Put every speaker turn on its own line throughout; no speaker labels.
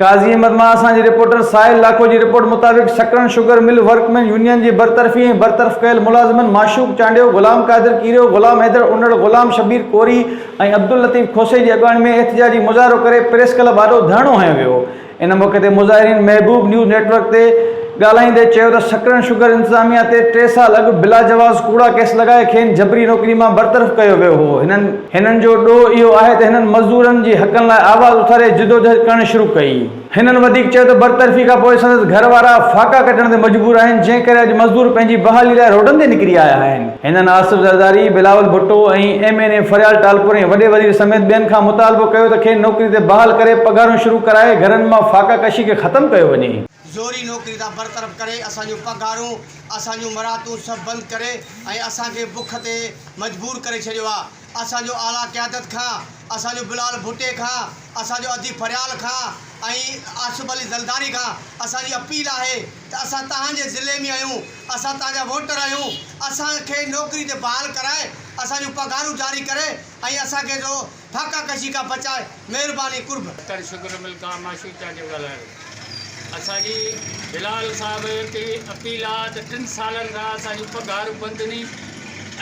قاضي احمد مان اسان جي رپورٽر ساحل لاکو جي رپورٽ مطابق Sakrand sugar mill workmen union جي برطرفي ۽ برطرف ڪيل ملازمن معشوق چانڊيو، غلام قادر ڪيريو، غلام حيدر انڙ، غلام شبير ڪوري ۽ عبداللطيف کوسي جي اڳواڻي ۾ احتجاجي مظاهرو ڪري پريس ڪلب آڏو ڌرڻو هنيو ويو. ان موقعي تي مظاهرين محبوب نيوز نيٽ ورڪ تي ڳالهائيندي چيو ته سڪرنڊ شگر انتظاميا تي ٽي سال اڳ بلاجواز ڪوڙا ڪيس لڳائي کين جبري نوڪري مان برطرف ڪيو ويو هو هنن هنن جو ڏوهه اهو آهي ته هنن مزدورن جي حقن لاء آواز اٿاري جدوجهد ڪرڻ شروع ڪئي. هنن وڌيڪ چيو ته برطرفي کان پوء سندس گهر وارا فاقا ڪٽڻ تي مجبور آهن جنهن ڪري اڄ مزدور پنهنجي بحالي لاء روڊن تي نڪري آيا آهن. هنن Asif Zardari, Bilawal Bhutto ۽ M N A Faryal Talpur ۽ وڏي وزير سميت ٻين کان مطالبو ڪيو ته کين نوڪري تي بحال ڪري پگهارون شروع ڪرائي گهرن مان فاقا ڪشي کي ختم ڪيو وڃي.
زوري نوڪري تان برطرف ڪري اسان جون پگهارون اسان جون مراعتون سڀ بند ڪري ۽ اسان کي بک تي مجبور ڪري ڇڏيو آ اسان جو اعليٰ قيادت کان اسان جو بلال ڀٽي کان اسان جو ادي فريال کان ۽ آصف علي زرداري کان اسان جي اپيل آهي ته اسان تهان جي ضلعي ۾ آهيون اسان تهان جا ووٽر آهيون اسان کي نوڪري تي بحال ڪرائي اسان جون پگهارون جاري ڪري ۽ اسان کي جو فاقا ڪشي کان بچائي مهرباني قرب.
اتر شگر مل کان معشوق چانڊيو ڳالهايو اسان جي بلال صاحب کي اپيل آ ته ٽن سالن کان اسان جون پگهارون بند ني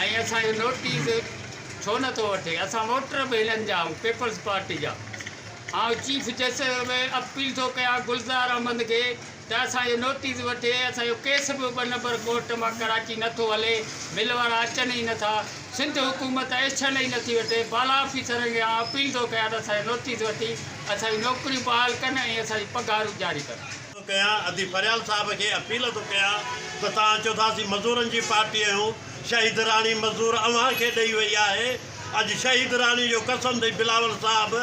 ۽ اسان جو نوٽيس ڇو نه ٿو وٺي اسان ووٽر به هنن جا آهيون پيپلز پارٽي جا آئون چيف جسٽس به اپيل ٿو ڪيان گلزار احمد کي ته اسان جو نوٽيس وٺي، اسان جو ڪيس به ٻه نمبر ڪورٽ مان ڪراچي نه ٿو هلي، مل وارا اچن ئي نه ٿا، سنڌ حڪومت ايڪشن ئي نه ٿي وٺي، بالا آفيسرن کي آئون اپيل ٿو ڪيان ته اسان جو نوٽيس وٺي اسان جون نوڪريون بحال ڪن ۽ اسان جون پگهارون جاري ڪن.
ٿو ڪيان ادي فريال صاحب کي اپيل ٿو ڪيان ته توهان چئو ٿا اسين مزورن جي پارٽي آهيون شهيد راڻي مزدور اوهان کي ڏئي وئي آهي اڄ شهيد راڻي جو قسم ڏئي بلاول صاحب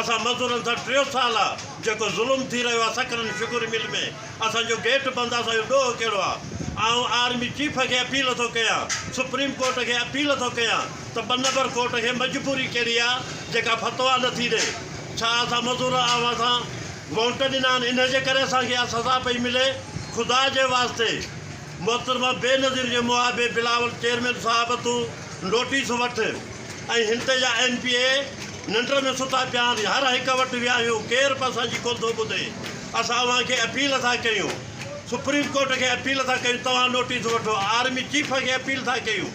اسان مزورن سان ٽيون سال آ جيڪو ظلم ٿي رهيو آ سکرن شگر مل ۾ اسان جو گيٽ بند آ اسان جو ڏوهه ڪهڙو آ آئون آرمي چيف کي اپيل ٿو ڪيان سپريم ڪورٽ کي اپيل ٿو ڪيان ته ٻه نمبر ڪورٽ کي مجبوري ڪهڙي آ جيڪا فتويٰ نه ٿي ڏئي ڇا اسان مزور اوهان سان ووٽ ڏنا آهن انهي جي ڪري اسان کي اها سزا پئي ملي خدا جي واسطي محترمه بينظير جي محابي بلاول چيئرمين صاحب تون نوٽيس وٺ ۽ هنتي جا ايم پي اي ننڊ ۾ ستا پيا آهن هر هڪ وٽ ويا آهيون ڪير به اسان جي ڪونه ٿو ٻڌي اسان اوهان کي اپيل ٿا ڪيون سپريم ڪورٽ کي اپيل ٿا ڪيون توهان نوٽيس وٺو آرمي چيف کي اپيل ٿا ڪيون.